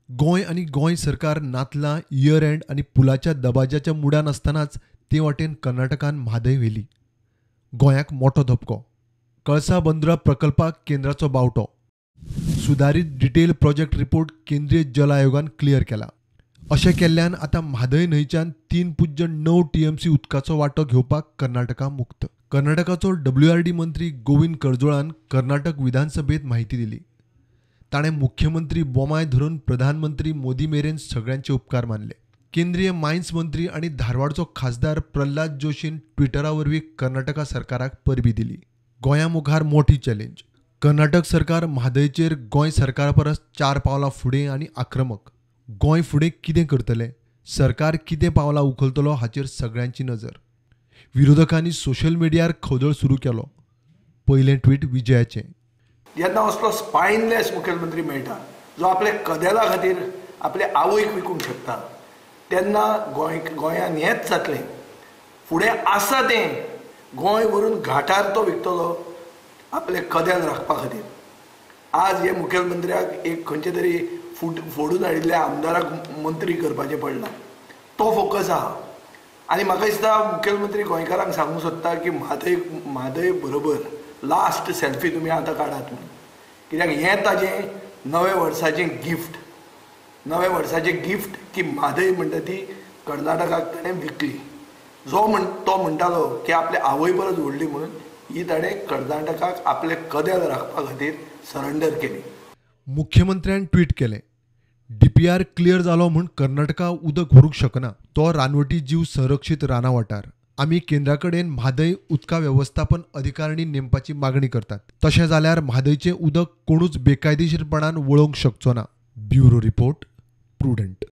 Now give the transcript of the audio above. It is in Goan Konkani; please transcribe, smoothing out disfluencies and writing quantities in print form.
गोंय आनी गोंय सरकार नातलां, इयर एंड आनी पुलाच्या दबाज्याच्या मुडान आसतनाच ते वाटेन कर्नाटकान म्हादय व्हेली. गोंयाक मोठो धपको. कळसा बंदरा प्रकल्पाक केंद्राचो बावटो. सुदारीत डिटेल प्रोजेक्ट रिपोर्ट केंद्रीय जल आयोगान क्लियर केला. अशें केल्ल्यान आतां म्हादय न्हंयच्यान 3.9 TMC उदकाचो वांटो घेवपाक कर्नाटका मुक्त. कर्नाटकाचो WRD मंत्री गोविंद करजोळान कर्नाटक विधानसभेत म्हायती दिली. ताणें मुख्यमंत्री बोमाय धरून प्रधानमंत्री मोदी मेरेन सगळ्यांचे उपकार मानले. केंद्रीय मायन्स मंत्री आनी धारवाडचो खासदार प्रल्हाद जोशीन ट्विटरा वरवीं कर्नाटका सरकाराक परबी दिली. गोंया मुखार मोठी चॅलेंज. कर्नाटक सरकार म्हादयचेर गोंय सरकारा परस 4 पावलां फुडें आनी आक्रमक. गोंय फुडें कितें करतलें, सरकार कितें पावलां उखलतलो हाचेर सगळ्यांची नजर. विरोधकांनी सोशल मिडियार खवदळ सुरू केलो. पयलें ट्वीट विजयाचें. जेन्ना असलो स्पायनलेस मुखेलमंत्री मेळटा जो आपल्या कदेला खातीर आपले आवयक विकूंक शकता तेन्ना गोंयान हेंच जातलें. फुडें आसा तें गोंय व्हरून घाटार तो विकतलो आपले कदेल राखपा खातीर. आज हे मुखेलमंत्र्याक एक खंयचे तरी फोडून हाडिल्ल्या आमदाराक मंत्री करपाचें पडलां, तो फोकस आहा. आनी म्हाका दिसता मुखेलमंत्री गोंयकारांक सांगूंक सोदता की म्हादय बरोबर लास्ट सेल्फी तुमी आतां काडात म्हणून, कित्याक हें ताजें नव्या वर्साचें गिफ्ट, नव्या वर्साचें गिफ्ट की म्हादय म्हणटा ती कर्नाटकाक ताणें विकली. जो तो म्हणटालो की आपले आवय परस व्हडली म्हणून, ही ताणें कर्नाटकाक आपले कदेल राखपा खातीर सरेंडर केली. मुख्यमंत्र्यान ट्वीट केलें, DPR clear जालो म्हूण कर्नाटका उदक व्हरूंक शकना, तो रानवटी जीव संरक्षीत राना वाठार. आमी केंद्रा कडेन म्हादय उदका वेवस्थापन अधिकारिणी नेमपाची मागणी करतात. तशें जाल्यार म्हादयचें उदक कोणूच बेकायदेशीरपणान वळोवंक शकचो ना. Bureau report, Prudent.